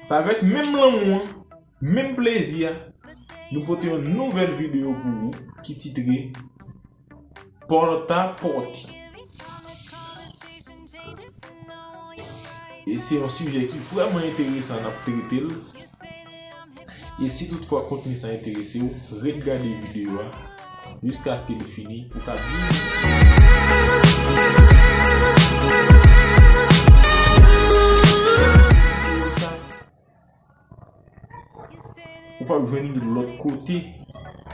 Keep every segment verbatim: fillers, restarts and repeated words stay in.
Se avèk menm lanmou an, menm plezi a, nou pote yon nouvèl videyo pou ou ki titre Pòta Pòti. E se yon sijè ki vrèman enteresan, n ap trete l. E si toutfwa kontni sa enterese w, ret gade videyo a jiskaske li fini pou w ka byen. Ou p ap jwenn li lòt kote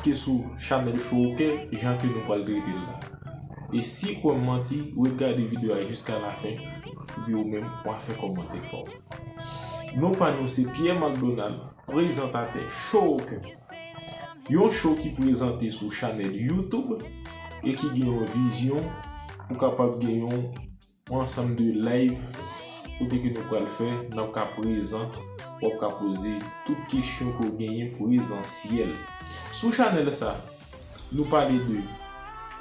ke sou chanèl Chowkè, jan ke nou pral trete l la. E si kwè m manti, ret gade videyo a jiska lafen, epi ou menm, w a fè kòmantè pa w. Non pa nou se Pierre Macdonald, prezantatè Chowkè. Yon show ki prezante sou chanèl YouTube e ki gen yon vizyon pou kapab gen yon yon ansanm de live kote ke nou pral fè, n ap ka prezan, w ap ka poze tout kesyon ke w genyen prezansyèl. Sou chanèl sa, nou pale de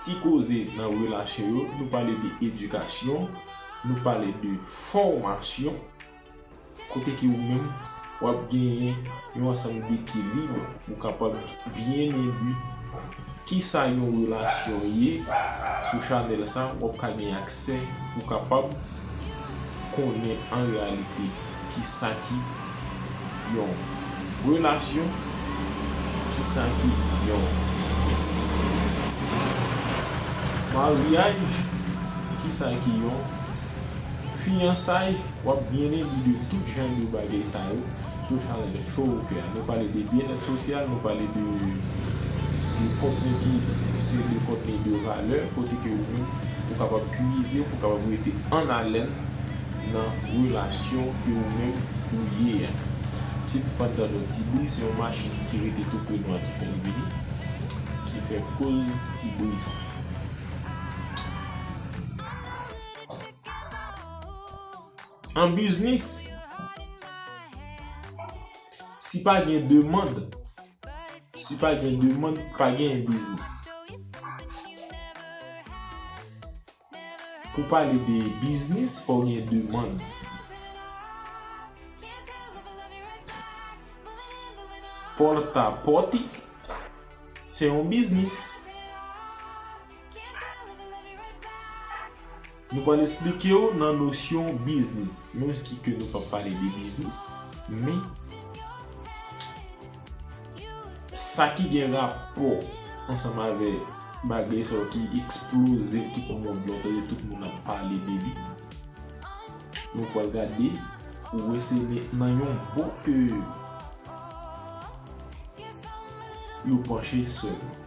ti koze nan relasyon yo, nou pale de edikasyon, nou pale de fòmasyon, kote ke ou menm, w ap genyen yon ansanm dekilib pou w kapab byen endwi kisa yon relasyon ye. Sou chanèl sa, w ap ka gen aksè pou w kapab konnen an reyalite kisa ki yon relasyon, kisa ki yon maryaj, kisa ki yon fiyansay. W ap byen endwi de tout jan de bagay sa yo sou chanèl Chowkè a. Nou pale de byennèt sosyal, nou pale de, de kontni ki se de kontni de valè, kote ke ou menm ou kapab pwize, pou kapab rete an alèn nan relasyon ke ou menm ou ye a. Si toutfwa n tande yon ti bri, se yon machin ki rete tou pre nou an ki fè l vini, ki fè koz ti bri sa. An biznis, si pa gen demann, si pa gen demann, pa gen biznis. Pou pale de biznis, fò gen demann. Pòta pòti, se yon biznis. Nou pral esplike w nan nosyon biznis, menm si ke nou p ap pale de biznis, men sa ki gen rapò ansanm avè bagay sa yo ki eksploze tout mond lan, tande tout moun ap pale de li. Nou pral gade, ou wè se nan yon bò ke yo panche sèlman.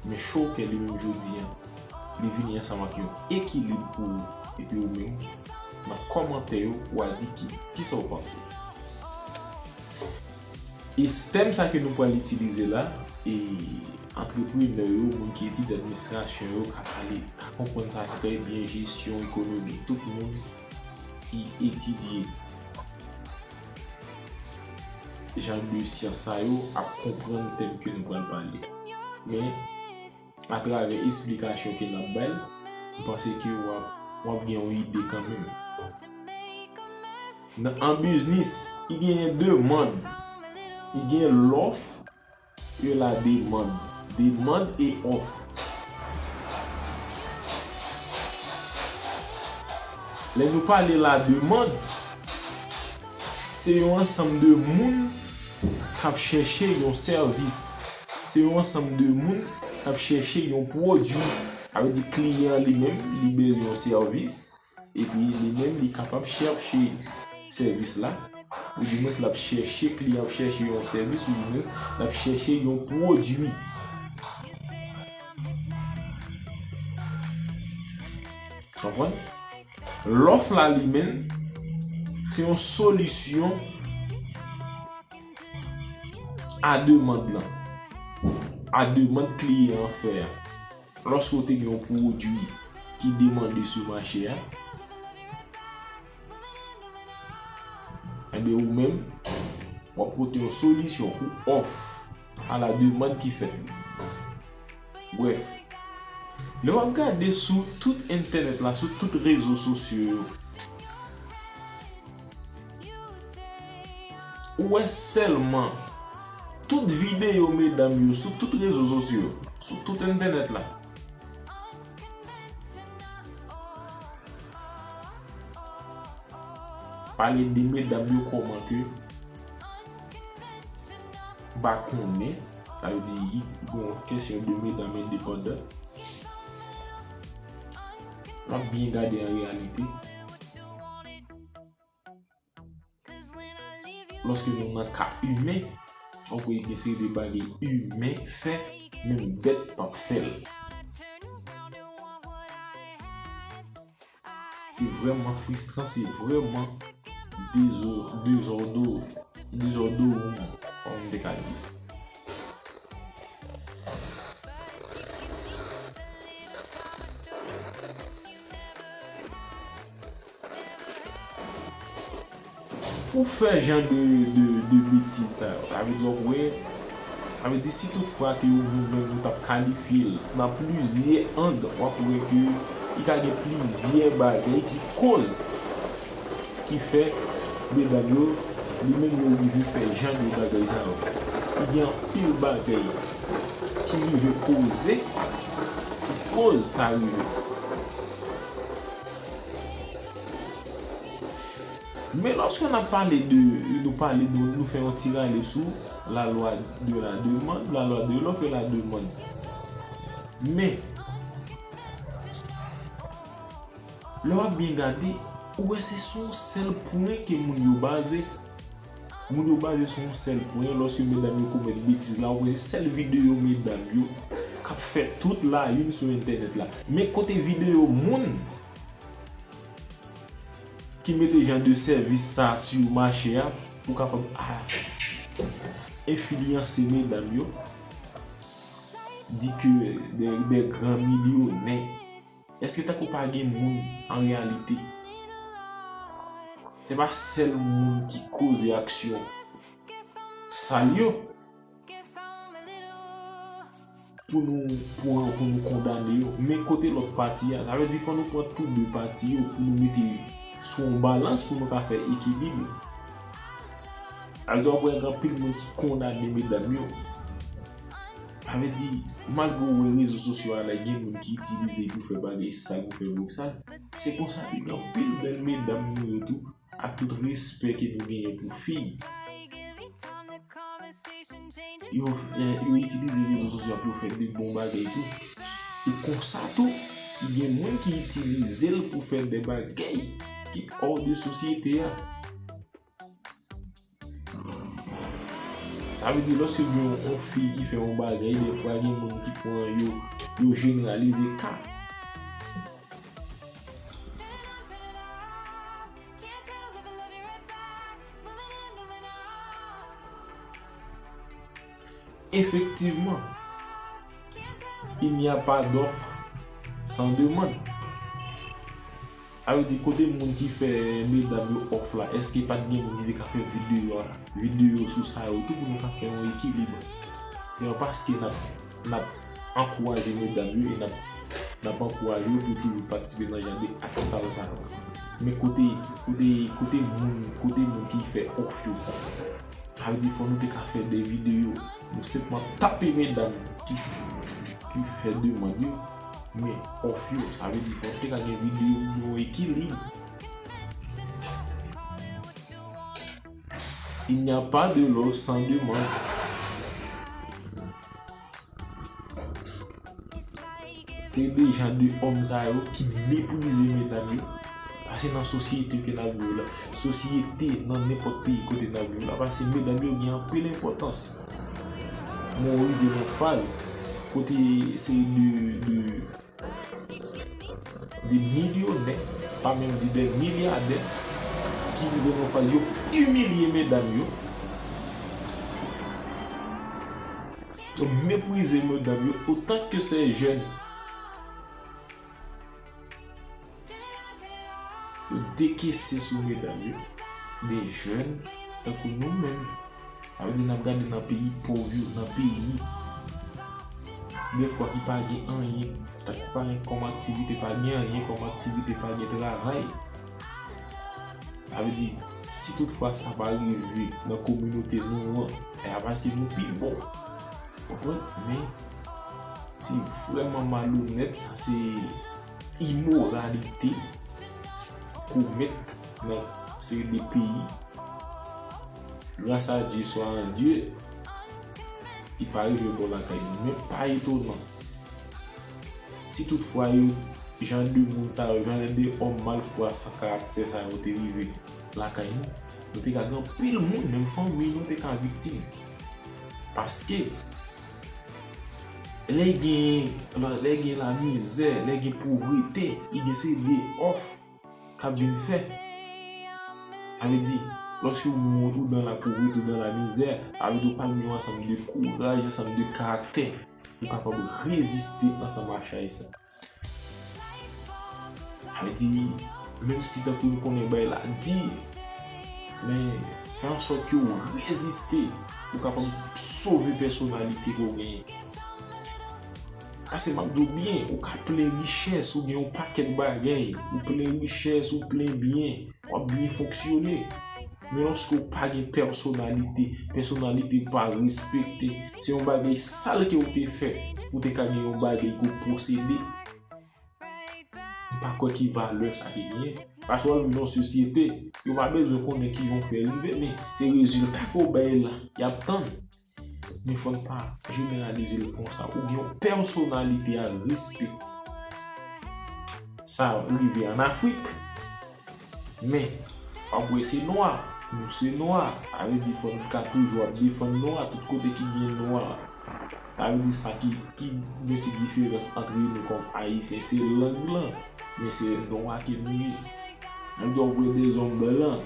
Men Chowkè li menm jodi a, li vini ansanm ak yon ekilib pou ou, epi ou menm, nan kòmantè yo, w a di ki, kisa w panse. E s-, tèm sa ke nou pral itilize la, e antreprenè yo, moun ki etidye administrasyon yo, ka pale, ka konprann sa trè byen, jesyon ekonomik, tout moun ki etidye jan de syans sa yo ap konprann tèm ke nou pral pale. Men, atravè esplikasyon ke n ap bay, m panse ke w ap, w ap gen yon ide kanmenm. Nan, an biznis, i genyen demann, i gen lòf, e la demann. Demann e òf. Lè nou pale la demann, se yon ansanm de moun k ap chèche yon sèvis. Se yon ansanm de moun k ap chèche yon pwodui. Sa vle di kliyan an li menm, li bezwen yon sèvis, epi li menm li kapab chèche sèvis la, oudimwens l ap chèche, kliyan ap chèche yon sèvis, oudimwens l ap chèche yon pwodui. Konprann? Lòf la li menm, se yon solisyon a demann lan, a demann kliyan an fè a. Lòske w te gen yon pwodui ki demande sou mache a, enben ou menm, w ap pote yon solisyon ou òf a la demann ki fèt li. Brèf, lè w ap gade sou tout entènèt la, sou tout rezo sosyo yo, Ou wè sèlman tout videyo medam yo sou tout rezo sosyo, sou tout entènèt la. Pale de medam yo kòman ke m pa konnen, sa vle di, bon, kesyon de medam endepandan. W ap byen gade an reyalite. Lòske nou nan ka imen, w ap wè gen seri de bagay imen fè, menm bèt p ap fè l. Se vrèman fristran, se vrèman dezo-, dezòdo-, dezòdowoman, kòm m te ka di sa. Pou fè jan de, de, de betiz sa yo, sa vle di w ap wè, sa vle di si toutfwa ke ou menm ou t ap kalifye l nan plizyè ang, w ap wè ke li ka gen plizyè bagay ki koz, ki fè medam yo, li menm yo rive fè jan de bagay sa yo. Li gen anpil bagay ki rive koze, ki koz sa rive. Men lòske n ap pale de, nou pale, nou, nou fè yon ti rale sou la loi de la demande, la loi de l'offre et la demande. Men, lè w ap byen gade, ou wè se sou yon sèl pwen ke moun yo baze. Moun yo baze sou yon sèl pwen, lòske medam yo komèt betiz la, ou wè se sèl videyo medam yo k ap fè tout la une sou entènèt la. Men kote videyo moun ki mete jan de sèvis sa sou mache a pou kapab, a, enfliyanse medam yo, di ke de, de gran milyonè. Èske tankou pa gen moun an reyalite? Se pa sèl moun ki koze aksyon sal yo pou nou pran, pou nou kondane yo. Men kote lòt pati a, sa vle di fò nou pran tou de pati yo pou nou mete sou yon balans pou nou ka fè ekilib. Sa vle di w ap wè gen anpil moun ki kondane medam yo. Sa vle di, malgre w wè rezo sosyo a la, gen moun ki itilize pou fè bagay sal, pou fè vlòg sal. Se konsa tou, gen anpil bèl medam nou yo tou, ak tout respè ke nou genyen pou fi. Yo, eh, yo itilize rezo sosyo pou yo fè de bon bagay tou. E konsa tou, gen moun ki itilize l pou fè de bagay ki hors de sosyete a. Sa vle di, lòske gen yon, yon fi ki fè yon bagay, dèfwa gen moun ki pran yo, yo jeneralize ka. Efektivman, il n'y a pas d'offre sans demande. Sa vle di, kote moun ki fè medam yo òf la, èske pa t gen moun ki te ka fè videyo a, videyo sou sa yo tou pou nou ka fè yon ekilib? Yon paske n ap, n ap ankouraje medam yo e n ap, n ap ankouraje yo pou toujou patisipe nan jan de ak sal sa yo. Men kote, kote, kote moun, kote moun ki fè òf yo, sa vle di fò nou te ka fè de videyo, nou senpman tape medam ki, ki fè demann yo, men òf yo, sa vle di fò nou te ka gen videyo pou yon ekilib. Il n'y a pas de l'offre sans demande. Se de jan de òm sa yo ki meprize medam yo. Paske nan sosyete ke n ap viv la, sosyete nan nenpòt peyi kote n ap viv la, paske medam yo gen anpil enpòtans. Men w rive nan faz kote se de, de, de milyonè, pa menm di de milyadè, ki rive nan faz yo imilye medam yo. Yo meprize medam yo otan ke se jèn. Yo dekese sou medam yo. De jèn tankou nou menm. Sa vle di n ap gade nan peyi pòv yo, nan peyi dèfwa ki pa gen anyen, ki pa gen kòm aktivite, pa gen anyen kòm aktivite, pa gen travay. Sa vle di, Si toutfwa sa pa rive nan kominote nou an, e a paske nou pi bon. Konprann? Men, se vrèman malonèt, sa se imoralite komèt nan seri de peyi. Gras a Dye, swa an Dye, li pa rive bò lakay nou. Men pa etonan, si toutfwa yo, jan de moun sa yo, jan de òm malfwa san karaktè sa yo te rive lakay nou, nou te ka gen anpil moun, menm fanmi nou te ka viktim. Paske, lè gen, lè gen lamizè, lè gen povrete, li gen seri de òf k ap vin fè. Sa vle di, lòske ou moun ou dan la povrete, ou dan lamizè, sa vle di ou pa gen yon ansanm de kouraj, ansanm de karaktè pou kapab reziste ansanm a chay sa. Sa vle di, menm si tankou nou konnen bagay la di, men fè an sòt ke ou reziste, ou kapab sove pèsonalite ke w genyen. Paske m ap di w byen, ou ka plen richès, ou gen yon pakèt bagay, ou plen richès, ou plen byen, w ap byen fonksyone. Men lòske w pa gen pèsonalite, pèsonalite pa respekte, se yon bagay sal ke w te fè, ou te ka gen yon bagay ke w posede. M pa kwè ki valè sa te genyen. Paske w ap viv nan yon sosyete, yo pa bezwen konnen kijan w fè rive, men se rezilta ke w bay la, y ap tann. Men fò n pa jeneralize l konsa. Ou gen yon pèsonalite a respekte. Sa rive ann Afrik. Men, w ap wè se nwa. Nou se nwa. Sa vle di fò n ka toujou ap defann nwa tout kote ki gen nwa. Sa vle di sa ki, ki gen ti diferans ant nou kòm Ayisyen, se lang lan. Men se nwa ke nou ye. Sa vle di w ap wè de zòm blan.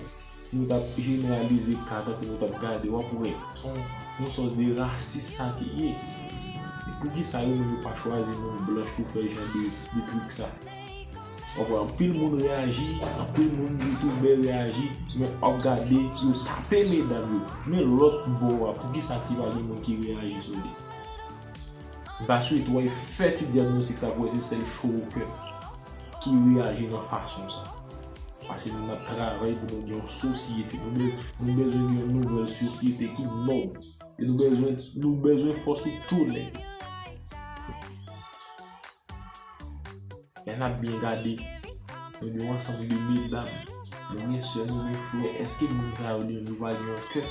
Si nou t ap jeneralize ka tankou nou t ap gade, w ap wè se yon, yon sòs de rasis sa ki ye. E poukisa yo menm yo pa chwazi moun blanch pou fè jan de, de trik sa? W ap wè anpil moun reyaji, anpil moun youtubè reyaji, men w ap gade yo tape medam yo. Men lòt bò a, poukisa ki pa gen moun ki reyaji sou li? M ta swete w fè ti dyagnostik sa pou wè se sèl Chowoken ki reyaji nan fason sa. Paske nou ap travay pou nou gen yon sosyete. Nou be-, nou bezwen gen yon nouvèl sosyete ki nòb. E nou bezwen, nou bezwen fòs sou tou nèg. Lè n ap byen gade, nou gen yon ansanm de medam. Nou gen sè, nou gen frè. Èske moun sa yo li menm yo pa gen yon kè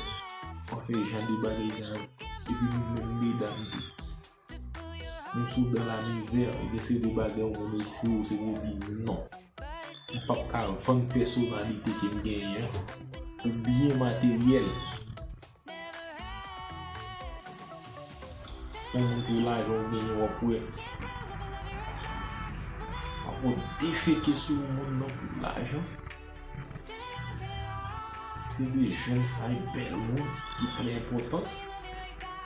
pou fè jan de bagay sa yo? Epi nou menm medam tou. Menm si w dan lamizè, gen seri de bagay yon moun ofri w, se pou w di non. M p ap ka vann pèsonalite ke m genyen an pou byen materyèl. Yon moun pou lajan w genyen, w ap wè. W ap wè defeke sou yon moun nan pou lajan. Se de jèn fay bèl moun ki plen enpòtans.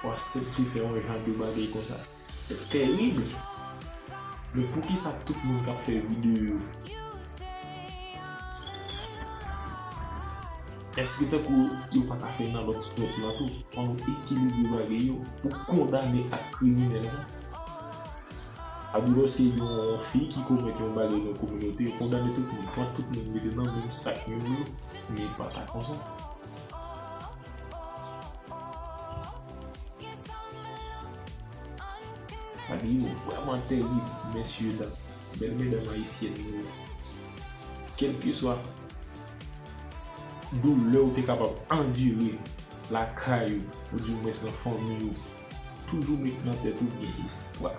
W aksepte fè yon jan de bagay konsa. Se tèrib. Men poukisa tout moun k ap fè videyo yo? Èske tankou yo pa ka fè nan lòt pwent lan tou? Fò nou ekilibre bagay yo pou kondane ak kriminèl lan. Abi lòske gen yon fi ki komèt yon bagay nan kominote, yo kondane tout moun, pran tout moun mete nan menm sak menm lo, men pa ta konsa. Bagay yo vrèman tèrib, mesye dam, bèl medam ayisyèn nou yo. Kèlkeswa doulè ou te kapab andire lakay ou, oudimwens nan fanmi ou, toujou met nan tèt ou gen espwa.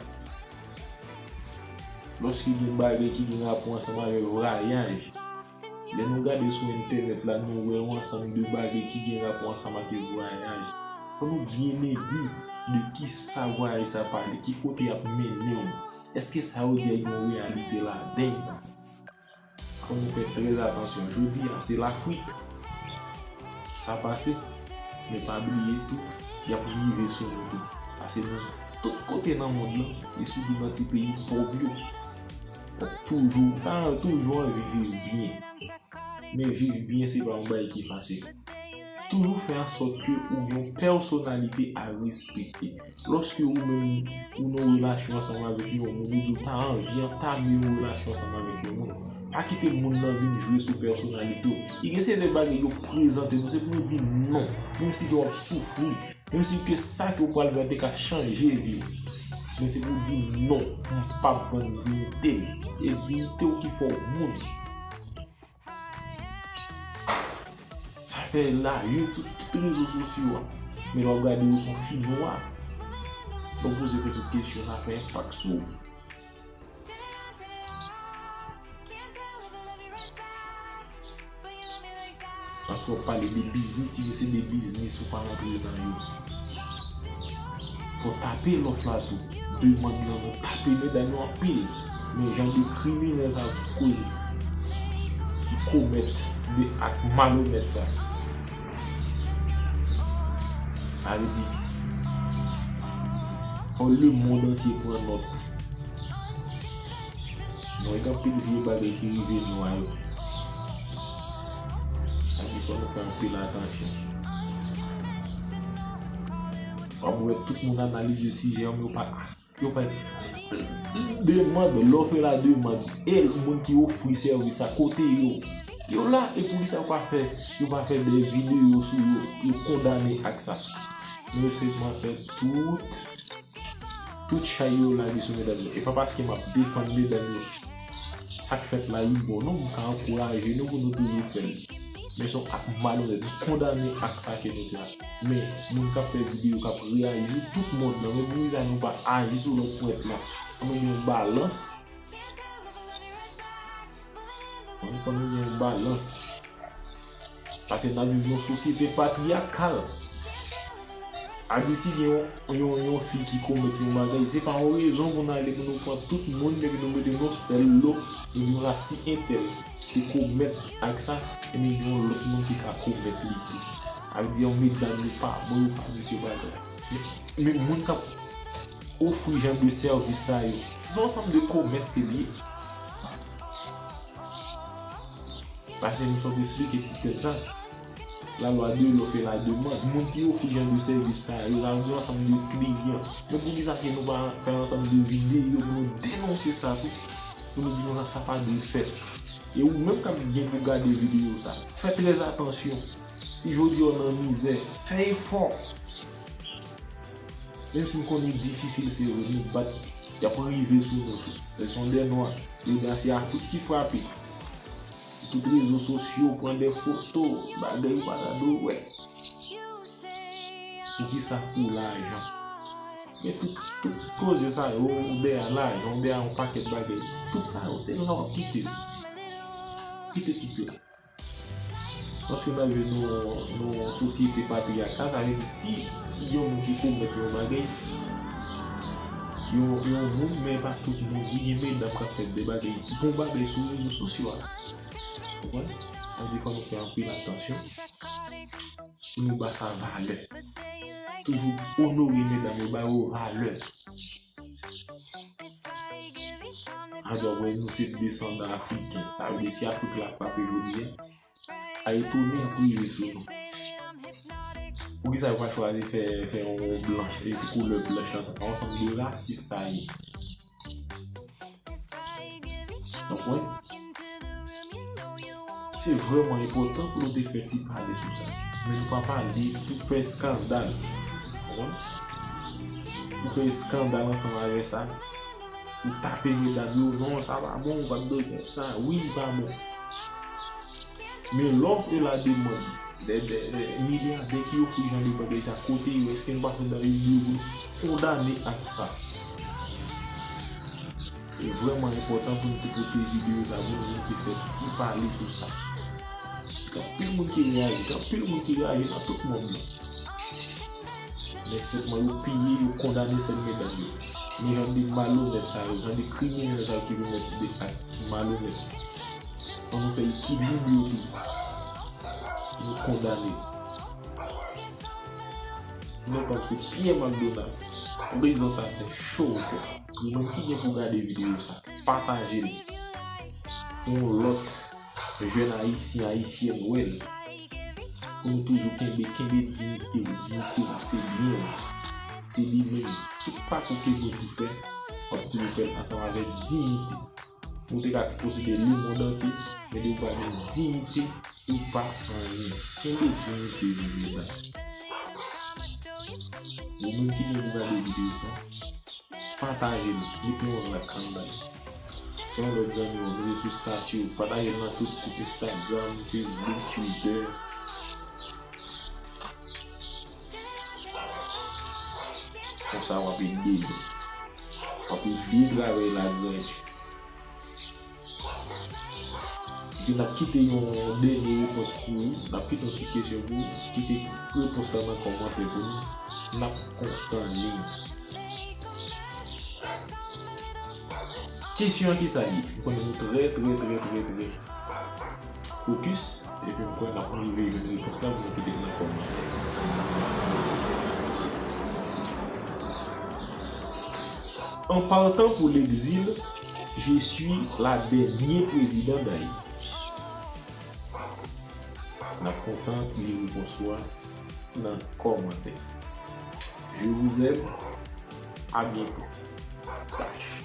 Lòske gen bagay ki gen rapò ansanm avèk vwayaj, lè nou gade sou entènèt la, nou wè yon ansanm de bagay ki gen rapò ansanm ak vwayaj. Fò nou byen edu de kisa vwayaj sa pale, ki kote y ap mennen w. Èske sa yo di a gen yon reyalite ladan l? Fò nou fè trè atansyon. Jodi a, se Lafrik sa pase, men pa bliye tou, y ap rive sou nou tou. Pase nou tout kote nan mond lan, e sitou nan ti peyi pòv yo. W ap toujou, ta toujou anvi viv byen. Men viv byen, se pa yon bagay ki fasil. Toujou fè ansòt ke ou gen yon pèsonalite a respekte. Lòske ou menm ou nan relasyon ansanm avèk yon moun, ou di w ta anvi antame yon relasyon ansanm avèk yon moun, Pa kite moun nan vin jwe sou pèsonalite w. Li gen seri de bagay yo prezante nou, se pou nou di non. Menm si ke w ap soufri, menm si ke sa ke w pral fè te ka chanje vi w. Men se pou w di non, m p ap vann diyite m. E diyite w ki fè w moun. Sa fè la youn sou tout rezo sosyo a. Men lè w ap gade yo se yon fi nwa. Lè w poze tèt ou kesyon, sa fè enpak sou ou. Paske w ap pale de biznis, si se de biznis ou pa rantre nan yo. Fò w tape lòf la tou. Demann lan nou tape medam yo anpil. Men jan de kriminèl sa yo ki koze, ki komèt de ak malonèt sa. Sa vle di, fò lemonn antye pran nòt. Nou wè gen anpil vye bagay ki rive nou a yo. Sa vle di fò nou fè anpil atansyon. Fò nou wè tout moun analize sijè yo, men yo pa, yo pa demann, lè w fè la demann, e moun ki ofri sèvis sa, kote yo? Yo la, e poukisa yo pa fè, yo pa fè de videyo sou yo, yo kondane ak sa? Men yo sèlman fè tout Tout chay yo lage sou medam yo. E pa paske m ap defann medam yo. Sa k fèt la, li bon. Non, m ka ankouraje nou pou nou toujou fè l. Men se yon ak malonèt. Nou kondane ak sa ke nou fè a. Men, moun k ap fè videyo, k ap reyaji sou tout mond lan, men poukisa nou pa aji sou lòt pwent la? Fò nou gen yon balans. Fò nou, fò nou gen yon balans. Paske n ap viv nan yon sosyete patriyakal. A di si gen yon, yon, yon fi ki komèt yon bagay, se pa yon rezon pou n ale pou nou pran tout moun, epi nou mete nan yon sèl lo, nou di konsa si entèl te komèt ak sa, ebyen gen yon lòt moun ki ka komèt li tou. A vle di yon medam yo pa bon, yo pa di se bagay. Men, men moun k ap ofri jan de sèvis sa yo, se yon ansanm de komès ke l ye. Paske m sot esplike ti tèm sa. Lalwa de lòf e la demann. Moun ki ofri jan de sèvis sa yo, sa vle di ansanm de kliyan. Men poukisa ke nou pa fè ansanm de videyo pou nou denonse sa tou? Pou nou di konsa sa pa dwe fèt. E ou menm k ap gen pou gade videyo sa, fè trè atansyon. Si jodi a w nan mizè, fè efò. Menm si m konnen difisil, se vre, nou bat, y ap rive sou nou tou. Lè se yon dè nwa, yo di a se Afrik ki frape. Tout rezo sosyo, pran de foto, bagay ou pa ta dwe wè. Poukisa? Pou lajan. Men tout, tout koze sa yo, ou dèyè lajan, ou dèyè yon pakèt bagay. Tout sa yo, se la w ap kite. Kite tout la. Paske n ap viv nan, nan yon sosyete patriyakal, sa vle di si yon moun ki komèt yon bagay, yon, yon moun, men pa tout moun, li gen medam k ap fè de bagay, bon bagay sou rezo sosyo a. Konprann? Sa vle di fò nou fè anpil atansyon pou nou ba sa valè. Toujou onore medam yo, ba yo valè. Jan w wè nou se desandan afriken. Sa vle di si Afrik la frape jodi a, a etone ap rive sou nou. Poukisa yo pa chwazi fè, fè yon blanch, e koulè blanch lan, sa pa yon ansanm de rasis sa ye. Donk, wi. Se vrèman enpòtan pou nou te fè ti pale sou sa. Men nou pa pale pou fè eskandal. Konprann? Pou fè eskandal ansanm avè sa. Pou tape medam yo, non, sa pa bon, ou pa t dwe fè sa. Wi, li pa bon. Men lòf e la demann. De, de, de milyadè ki ofri jan de bagay sa, kote yo? Èske nou pa fè bagay yo pou nou kondane ak sa? Se vrèman enpòtan pou nou te pote videyo sa pou nou, nou te fè ti pale sou sa. Gen anpil moun ki reyaji, gen anpil moun ki reyaji nan tout mond lan. Men senpman yo piye, yo kondane sèl medam yo. Men jan de malonèt sa yo, jan de kriminèl sa yo ki komèt de ak malonèt. Ann nou fè ekilib yo tou. Nou kondane. Non pa m se Pierre McDonald, prezantatè Showkè. Ou menm ki gen pou gade videyo sa, pataje l pou yon lòt jèn ayisyen, ayisyèn wè l. Pou nou toujou kenbe, kenbe diyite w. Diyite w se byen w. Se li menm. Tout pakou ke nou pou fè, w ap toujou fè l ansanm avèk diyite. Ou te ka posede lemonn antye, men depi w pa gen diyite, ou pa anyen. Kenbe diyite w, mesye dam. Ou menm ki gen pou gade videyo sa, pataje l, mete yon like anndan l. Fè yon lòt zanmi w, mete sou stati w, pataje l nan tout gwoup Instagram, Facebook, Twitter. Konsa w ap ede yo. W ap ede travay la grandi. Epi n ap kite yon dènye repons pou ou. N ap kite yon ti kesyon pou ou. Kite repons la nan kòmantè pou nou. N ap kontan li. Kesyon an ki sa li? M konnen nou trè, trè, trè, trè, trè fokis. Epi m kwè n ap rive jwenn repons la pou nou kite l nan kòmantè. En partant pour l'exil, je suis la dènye prezidan Dayiti. N ap kontan li repons ou a nan kòmantè. Je vous aime. À bientôt. Dash.